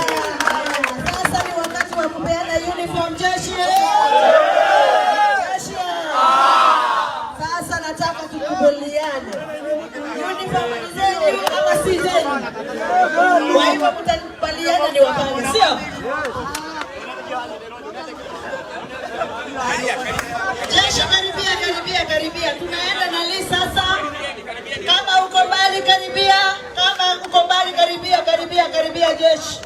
Sasa ni wakati wa kupeana uniform, jeshi. Jeshi. Sasa nataka tukubaliane. Uniform ni zenu ama si zenu? Kwa hivyo mtakubaliana ni wapange, sio? Jeshi, karibia, karibia, karibia. Tunaenda na list sasa. Kama uko mbali karibia, kama uko mbali karibia, karibia, karibia, jeshi.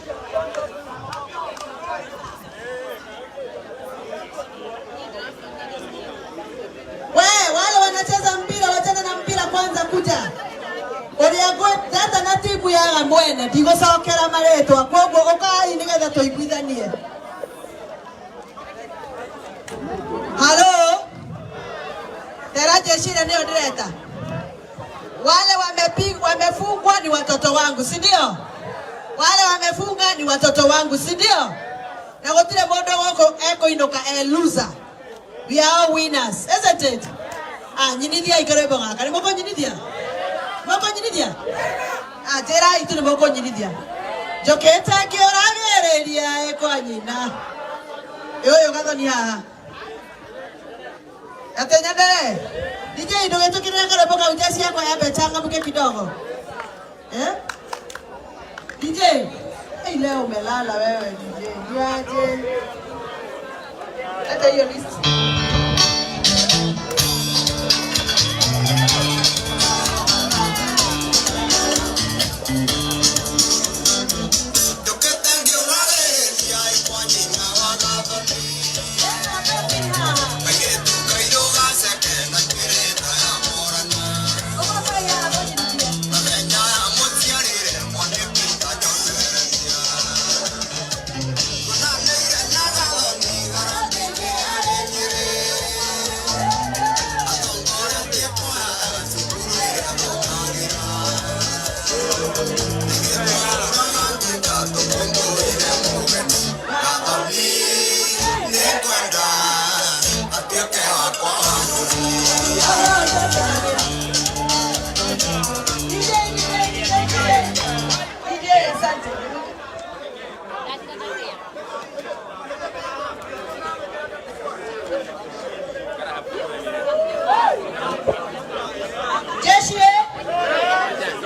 We, wale wanacheza mpira wachana na mpira kwanza kuja. Uria ngwetata na timu ya mwene ndigũcokera marĩtwa, koguo ũkai nĩgetha tũiguithanie. Halo, tera jeshi ile ndio ndĩreta. Wale wamefungwa ni watoto wangu, si ndio? Wale wamefunga ni watoto wangu, si ndio? Na gũtirĩ mũndũ gũkũ ekũinũka e loser. We are all winners, isn't it? Ah, nyinithia ikarwĩmbo gaka. Nĩ mũkũnyinithia? Mũkũnyinithia? Ah, njĩrai tu nĩ mũkũnyinithia. Njũkĩte ngĩũragĩrĩria ĩ kwa nyina. Ĩ ũyũ gathoni haha. Ate nyendere. DJ, ndũgĩtũkĩrĩre karwĩmbo kau, jeshi yakwa yambe changamke kidogo. Eh? DJ. Hey, leo umelala wewe, DJ. Niaje? Leta hiyo list. DJ, DJ, DJ, DJ, asante. Jeshi eh?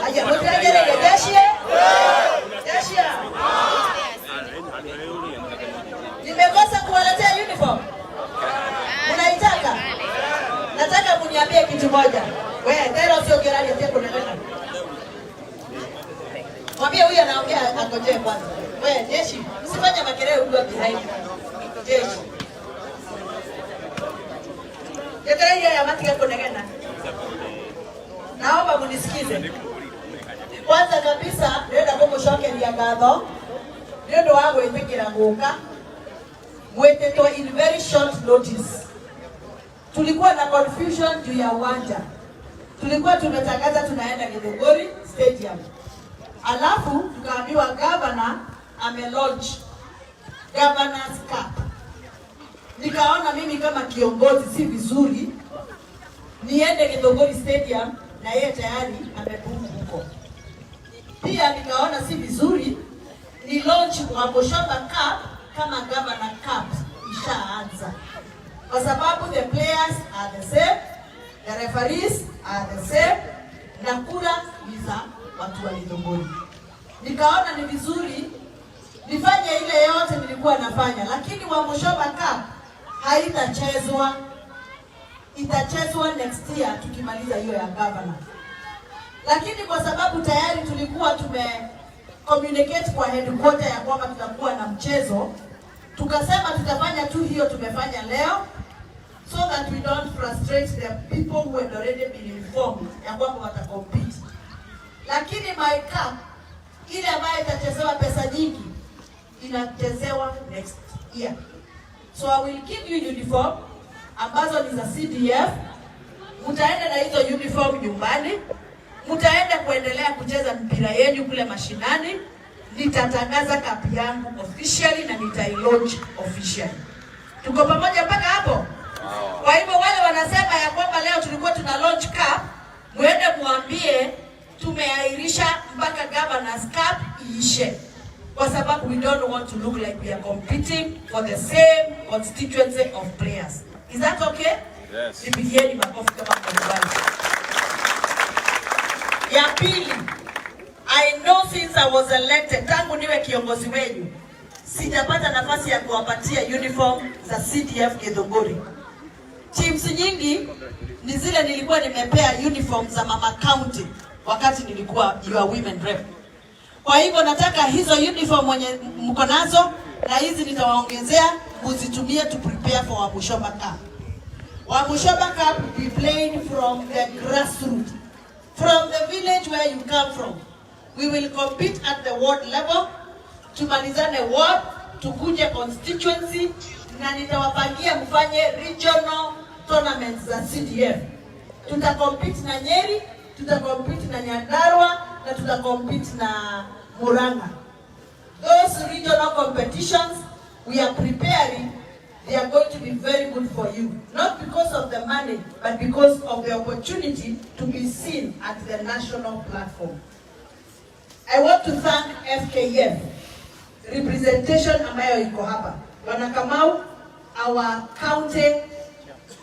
Aya, mũtiregereire jeshi eh? Jeshi ah. Nimekosa kuwaletea uniform. Mnaitaka? Nataka muniambie kitu moja. We, tena sio kirali atie kunenena. Mwambie huyu anaongea angojee kwanza. We, jeshi, usifanye makelele huko behind. Jeshi. Yetereia ya matige kunegena. Naomba munisikize. Kwanza kabisa ndĩrenda kũmũcokeria ngatho nĩ ũndũ wa gwĩtĩkĩra gũka mwĩtĩtwo in very short notice. Tulikuwa na confusion juu ya uwanja. Tulikuwa tumetangaza tunaenda Githunguri Stadium, alafu tukaambiwa governor ame launch Governors Cup. Nikaona mimi kama kiongozi si vizuri niende Githunguri Stadium na yeye tayari amebook huko. Pia nikaona si vizuri ni launch Wamuchomba Cup kama Governor Cup ishaanza, kwa sababu the players are the same, the referees are the same, na kura ni za watu wa Githunguri. Nikaona ni vizuri nifanye ile yote nilikuwa nafanya, lakini Wamuchomba Cup haitachezwa, itachezwa next year tukimaliza hiyo ya governor. Lakini kwa sababu tayari tulikuwa tume communicate kwa headquarter ya kwamba tutakuwa na mchezo, tukasema tutafanya tu hiyo tumefanya leo, so that we don't frustrate the people who had already been informed ya kwamba watacompete. Lakini my cup Ile ambayo itachezewa pesa nyingi inachezewa next year. So I will give you uniform ambazo ni za CDF. Mtaenda na hizo uniform nyumbani, mtaenda kuendelea kucheza mpira yenu kule mashinani. Nitatangaza cup yangu officially na nitailaunch officially. Tuko pamoja mpaka hapo? Kwa hivyo wale wanasema ya kwamba leo tulikuwa tuna launch cup, muende muambie tumeahirisha mpaka Governors Cup iishe, kwa sababu we don't want to look like we are competing for the same constituency of players. Is that okay? Yes. Nipigieni makofi kama mnakubali. Ya pili, I know since I was elected, tangu niwe kiongozi wenu, sijapata nafasi ya kuwapatia uniform za CDF Githunguri. Teams nyingi ni zile nilikuwa nimepea uniform za Mama County wakati nilikuwa your women rep. Kwa hivyo nataka hizo uniform mwenye mko nazo na hizi nitawaongezea, muzitumie to prepare for Wamuchomba Cup. Wamuchomba Cup will be played from the grassroots, from the village where you come from. We will compete at the ward level, tumalizane ward, tukuje constituency, na nitawapangia mfanye regional tournaments za CDF. Tutacompete na Nyeri, tutacompete na Nyandarua na tutacompete na Murang'a. Those regional competitions we are preparing, they are going to be very good for you. Not because of the money, but because of the opportunity to be seen at the national platform. I want to thank FKF representation ambayo iko hapa. Bwana Kamau, our county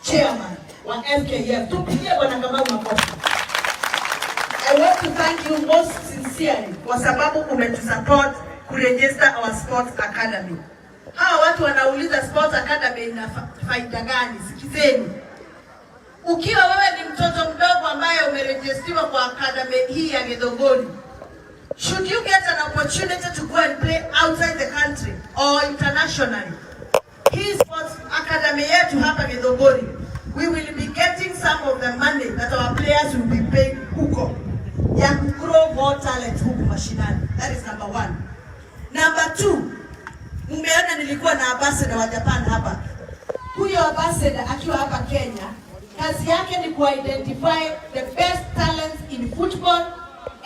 chairman wa FKF. Tupigie Bwana Kamau makofi. I want to thank you most sincerely kwa sababu umetusupport kuregister our sports academy. Hawa watu wanauliza sports academy ina faida gani? Sikizeni. Ukiwa wewe ni mtoto mdogo ambaye umerejistiwa kwa academy hii ya Githunguri, should you get an opportunity to go and play outside the country or internationally, hii sports academy yetu hapa Githunguri, we will be getting some of the money that our players will be paid huko ya kugrow more talent huku mashinani. That is number one. Number two, mmeona nilikuwa na ambassador wa Japan hapa. Huyo ambassador akiwa hapa Kenya, kazi yake ni kuidentify the best talents in football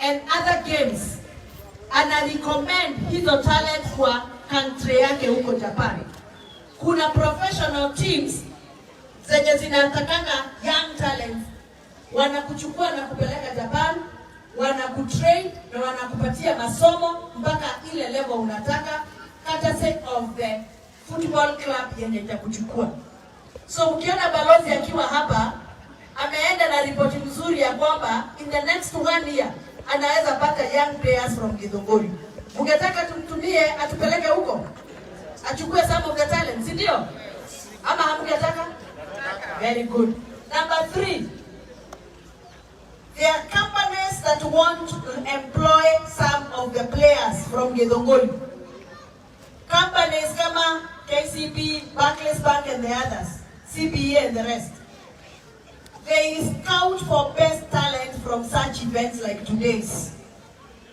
and other games. Ana recommend hizo talent kwa country yake huko Japan. Kuna professional teams zenye zinatakanga young talents, wanakuchukua na kupeleka Japan, wanakutrain na wanakupatia masomo mpaka ile level unataka, courtesy of the football club yenye itakuchukua. So ukiona balozi akiwa hapa ameenda na ripoti mzuri ya kwamba in the next one year anaweza pata young players from Githunguri. Mungetaka tumtumie atupeleke huko achukue some of the talent, si ndio? Ama hamngetaka? Very good. Number three, there are companies that want to employ some of the players from Githunguri. Companies kama KCB, Barclays Bank and the others, CBA and the rest. They scout for best talent from such events like today's.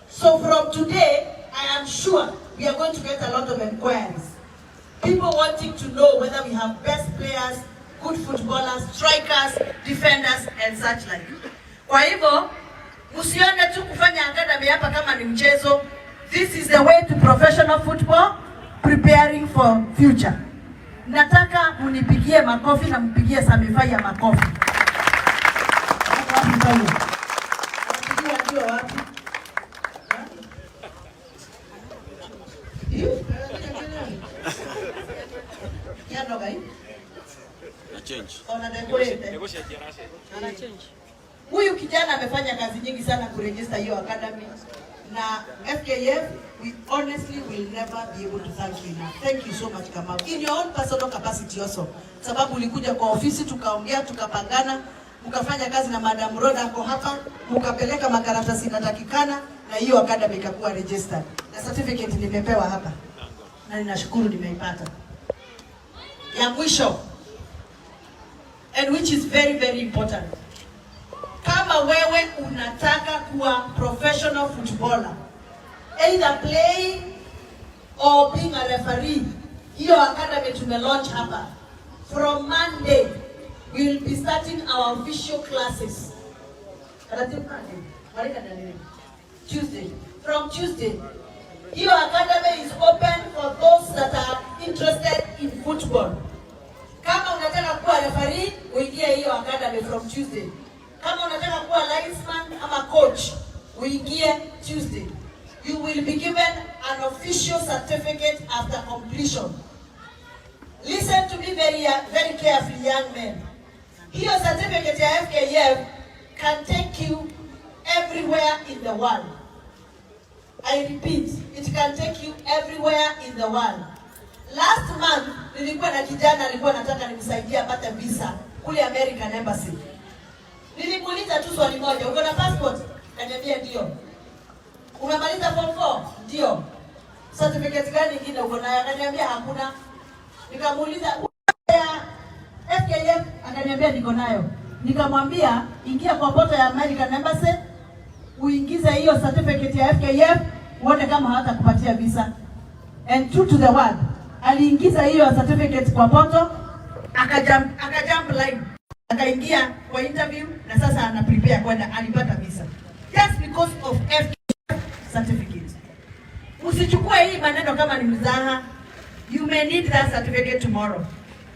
So from today, I am sure we are going to get a lot of inquiries. People wanting to know whether we have best players, good footballers, strikers, defenders and such like. Kwa hivyo, msione tu kufanya academy hapa kama ni mchezo. This is the way to professional football, preparing for future. Nataka munipigie makofi na mpigie Samifai ya makofi. Wapi pale? Wapigie wakiwa wapi? Ha? Ih, Yanoga hii? Na change. Ona decorate. Huyu kijana amefanya kazi nyingi sana kuregister hiyo academy na FKF, we honestly will never be able to thank you enough. Thank you so much, Kamau. In your own personal capacity also. Sababu ulikuja kwa ofisi tukaongea tukapangana, mkafanya kazi na Madam Rhoda ako hapa, mkapeleka makaratasi inatakikana na hiyo academy ikakuwa registered. Na certificate nimepewa hapa. Na ninashukuru nimeipata. Ya mwisho, and which is very very important. Kama wewe unataka kuwa professional footballer, either playing or being a referee, hiyo academy tume launch hapa. From Monday, we will be starting our official classes. Taratibu Monday. Marika na nini? Tuesday. From Tuesday. Hiyo academy is open for those that are interested in football. Kama unataka kuwa referee, uingie hiyo academy from Tuesday. Kama unataka kuwa linesman ama coach, uingie Tuesday. You will be given an official certificate after completion. Listen to me very, very carefully, young men. Hiyo certificate ya FKF can take you everywhere in the world. I repeat, it can take you everywhere in the world. Last month nilikuwa na kijana alikuwa nataka nimsaidie apate visa kule American Embassy. Nilimuuliza tu swali moja, "Uko na passport?" Kaniambia ndio. "Umemaliza form 4?" "Ndio." "Certificate gani ingine uko nayo?" Akaniambia hakuna. Nikamuuliza, "Ya FKF?" Akaniambia, "Niko nayo." Nikamwambia, "Ingia kwa portal ya American Embassy, uingize hiyo certificate ya FKF, uone kama hawatakupatia visa." And true to the word, aliingiza hiyo certificate kwa portal, akajump line, akaingia kwa interview na sasa ana prepare kwenda, alipata visa just because of FKF certificate. Usichukue hii maneno kama ni mzaha. You may need that certificate tomorrow.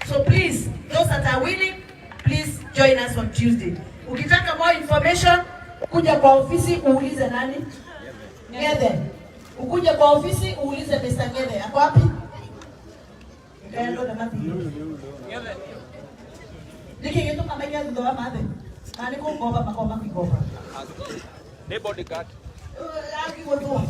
So please, those that are willing, please join us on Tuesday. Ukitaka more information, kuja kwa ofisi uulize nani? Ngethe. Ukuje kwa ofisi uulize Mr. Ngethe. Ako wapi? Nikaendo na mathi. Niki gĩtũma maige thutha wa mathe? Na nĩ kũngomba makorwo makĩngomba. Nĩ bodyguard. Akigũthwo.